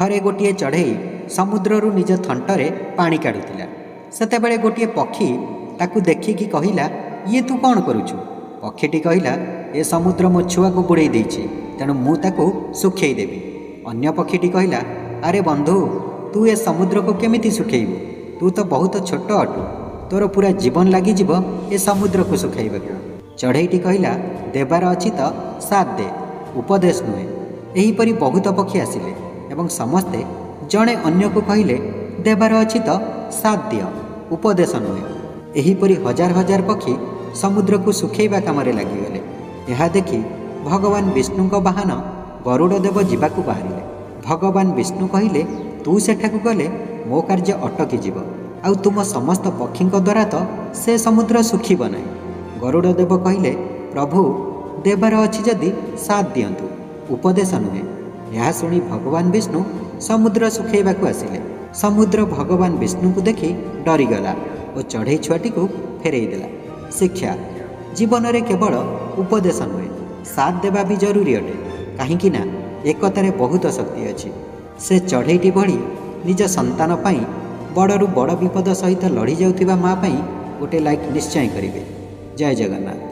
ଥରେ ଗୋଟିଏ ଚଢ଼େଇ ସମୁଦ୍ରରୁ ନିଜ ଥଣ୍ଟରେ ପାଣି କାଢ଼ୁଥିଲା। ସେତେବେଳେ ଗୋଟିଏ ପକ୍ଷୀ ତାକୁ ଦେଖିକି କହିଲା, ଇଏ ତୁ କ'ଣ କରୁଛୁ? ପକ୍ଷୀଟି କହିଲା, ଏ ସମୁଦ୍ର ମୋ ଛୁଆକୁ ବୁଡ଼େଇ ଦେଇଛି, ତେଣୁ ମୁଁ ତାକୁ ଶୁଖେଇ ଦେବି। ଅନ୍ୟ ପକ୍ଷୀଟି କହିଲା, ଆରେ ବନ୍ଧୁ, ତୁ ଏ ସମୁଦ୍ରକୁ କେମିତି ଶୁଖେଇବୁ? ତୁ ତ ବହୁତ ଛୋଟ ଅଟୁ, ତୋର ପୁରା ଜୀବନ ଲାଗିଯିବ ଏ ସମୁଦ୍ରକୁ ଶୁଖାଇବାକୁ। ଚଢ଼େଇଟି କହିଲା, ଦେବାର ଅଛି ତ ସାଥ ଦେ, ଉପଦେଶ ନୁହେଁ। ଏହିପରି ବହୁତ ପକ୍ଷୀ ଆସିଲେ ଏବଂ ସମସ୍ତେ ଜଣେ ଅନ୍ୟକୁ କହିଲେ, ଦେବାର ଅଛି ତ ସାଥ ଦିଅ, ଉପଦେଶ ନୁହେଁ। ଏହିପରି ହଜାର ହଜାର ପକ୍ଷୀ ସମୁଦ୍ରକୁ ଶୁଖେଇବା କାମରେ ଲାଗିଗଲେ। ଏହା ଦେଖି ଭଗବାନ ବିଷ୍ଣୁଙ୍କ ବାହନ ଗରୁଡ଼ ଦେବ ଯିବାକୁ ବାହାରିଲେ। ଭଗବାନ ବିଷ୍ଣୁ କହିଲେ, ତୁ ସେଠାକୁ ଗଲେ ମୋ କାର୍ଯ୍ୟ ଅଟକିଯିବ, ଆଉ ତୁମ ସମସ୍ତ ପକ୍ଷୀଙ୍କ ଦ୍ୱାରା ତ ସେ ସମୁଦ୍ର ଶୁଖିବ ନାହିଁ। ଗରୁଡ଼ ଦେବ କହିଲେ, ପ୍ରଭୁ, ଦେବାର ଅଛି ଯଦି ସାଥ ଦିଅନ୍ତୁ, ଉପଦେଶ ନୁହେଁ। ଏହା ଶୁଣି ଭଗବାନ ବିଷ୍ଣୁ ସମୁଦ୍ର ଶୁଖେଇବାକୁ ଆସିଲେ। ସମୁଦ୍ର ଭଗବାନ ବିଷ୍ଣୁଙ୍କୁ ଦେଖି ଡରିଗଲା ଓ ଚଢ଼େଇ ଛୁଆଟିକୁ ଫେରେଇ ଦେଲା। ଶିକ୍ଷା: ଜୀବନରେ କେବଳ ଉପଦେଶ ନୁହେଁ, ସାଥ ଦେବା ବି ଜରୁରୀ ଅଟେ, କାହିଁକି ନା ଏକତାରେ ବହୁତ ଶକ୍ତି ଅଛି। ସେ ଚଢ଼େଇଟି ଭଳି ନିଜ ସନ୍ତାନ ପାଇଁ ବଡ଼ରୁ ବଡ଼ ବିପଦ ସହିତ ଲଢ଼ି ଯାଉଥିବା ମା ପାଇଁ ଗୋଟେ ଲାଇକ୍ ନିଶ୍ଚୟ କରିବେ। ଜୟ ଜଗନ୍ନାଥ।